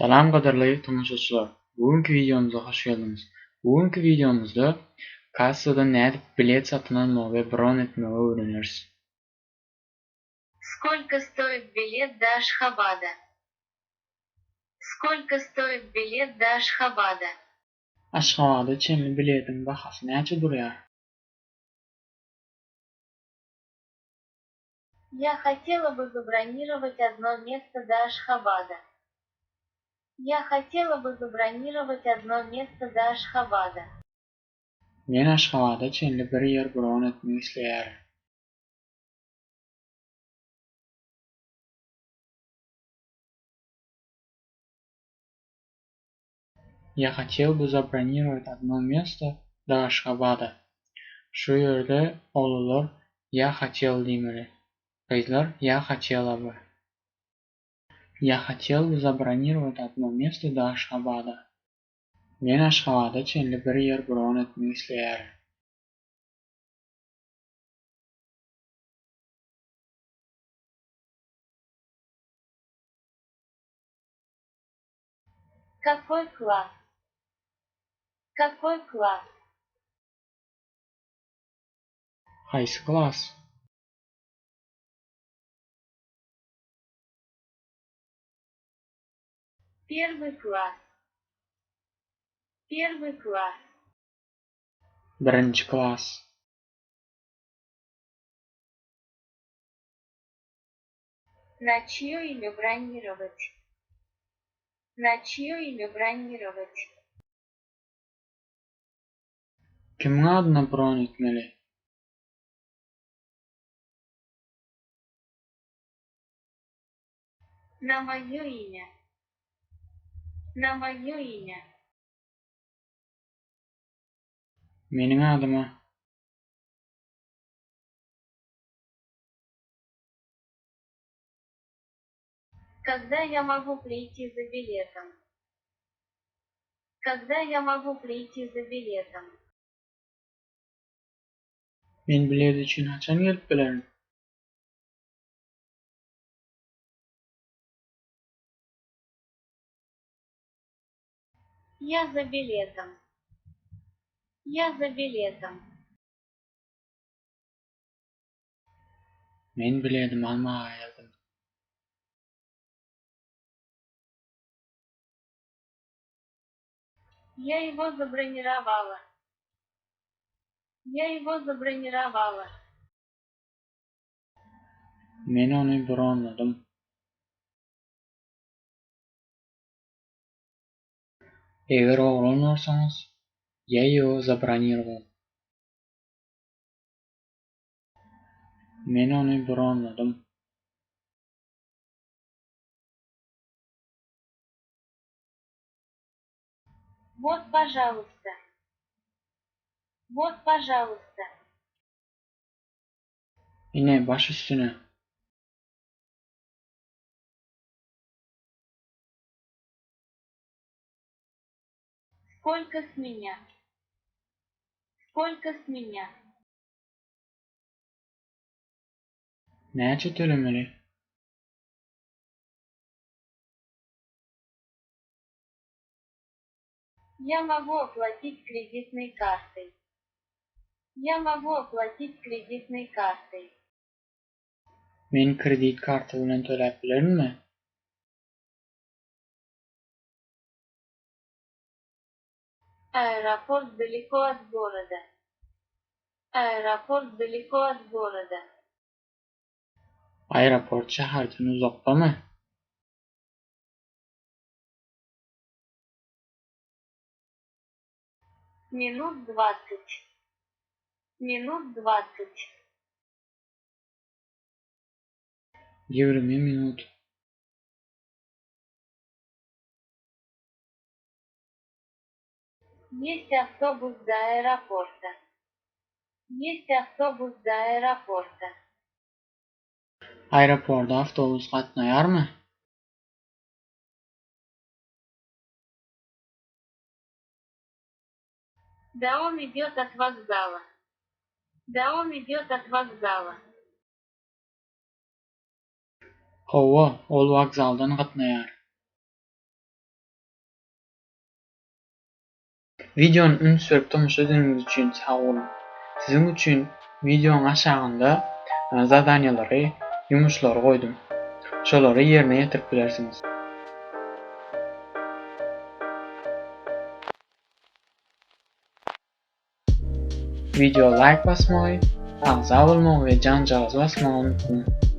Salam gadyrly tomaşaçylar! Bu günki wideomyza hoş geldiňiz. Bu günki wideomyzda kassadan nädip bilet satyn almagy we bron etmegi öwreneris. Skolko stoit bilet do Aşhabada? Skolko stoit bilet do Aşhabada? Aşgabada çenli biletiň bahasy näçe durýar? Я хотела бы забронировать одно место до Ашхабада. Я хотела бы забронировать одно место до Ашхабада. Men Aşgabada çenli bir ýer bron etmek isleýärin. Я хотел бы забронировать одно место до Ашхабада. Şu ýerde oglanlar я хотел diýmeli. Gyzlar я хотела бы. Я хотел бы забронировать одно место до Ашхабада. Men Aşgabada çenli bir ýer bron etmek isleýärin. Какой класс? Какой класс? Haýsy klas? Первый класс. Первый класс. Birinji klas. На чье имя бронировать? На чье имя бронировать? Kimiň adyna bron etmeli? На мое имя. На мое имя. Meniň adyma. Когда я могу прийти за билетом? Когда я могу прийти за билетом? Men bilet üçin haçan gelip bilerin? Я за билетом. Я за билетом. Men biledimi almaga geldim. Я его забронировала. Я его забронировала. Men ony bronladym. Eger oglan bolsaňyz, Я его забронировал. Men ony bronladym. Вот, пожалуйста. Вот, пожалуйста. Ine, baş üstüne. Сколько с меня? Сколько с меня? Näçe tölemeli? Я могу оплатить кредитной картой. Я могу оплатить кредитной картой. Men kredit karty bilen töläp bilerinmi? Аэропорт далеко от города. Аэропорт далеко от города. Aeroport şäherden uzakdamy? Minut dwadsat. Minut dwadsat. Ýigrimi minut. Есть автобус до аэропорта. Есть автобус до аэропорта. Aeroporta awtobus gatnaýarmy? Да он идет от вокзала. Да он идет от вокзала. Hawa, ol wokzaldan gatnaýar. Wideony üns berip tomaşa edeniňiz üçin sag boluň. Siziň üçin wideoň aşagynda zadaniýalary, ýumuşlary goýdum. Şolary ýerine ýetirip bilersiňiz. Wideo laýk basmagy, agza bolmagy we jaňjagazy basmagy unutmaň.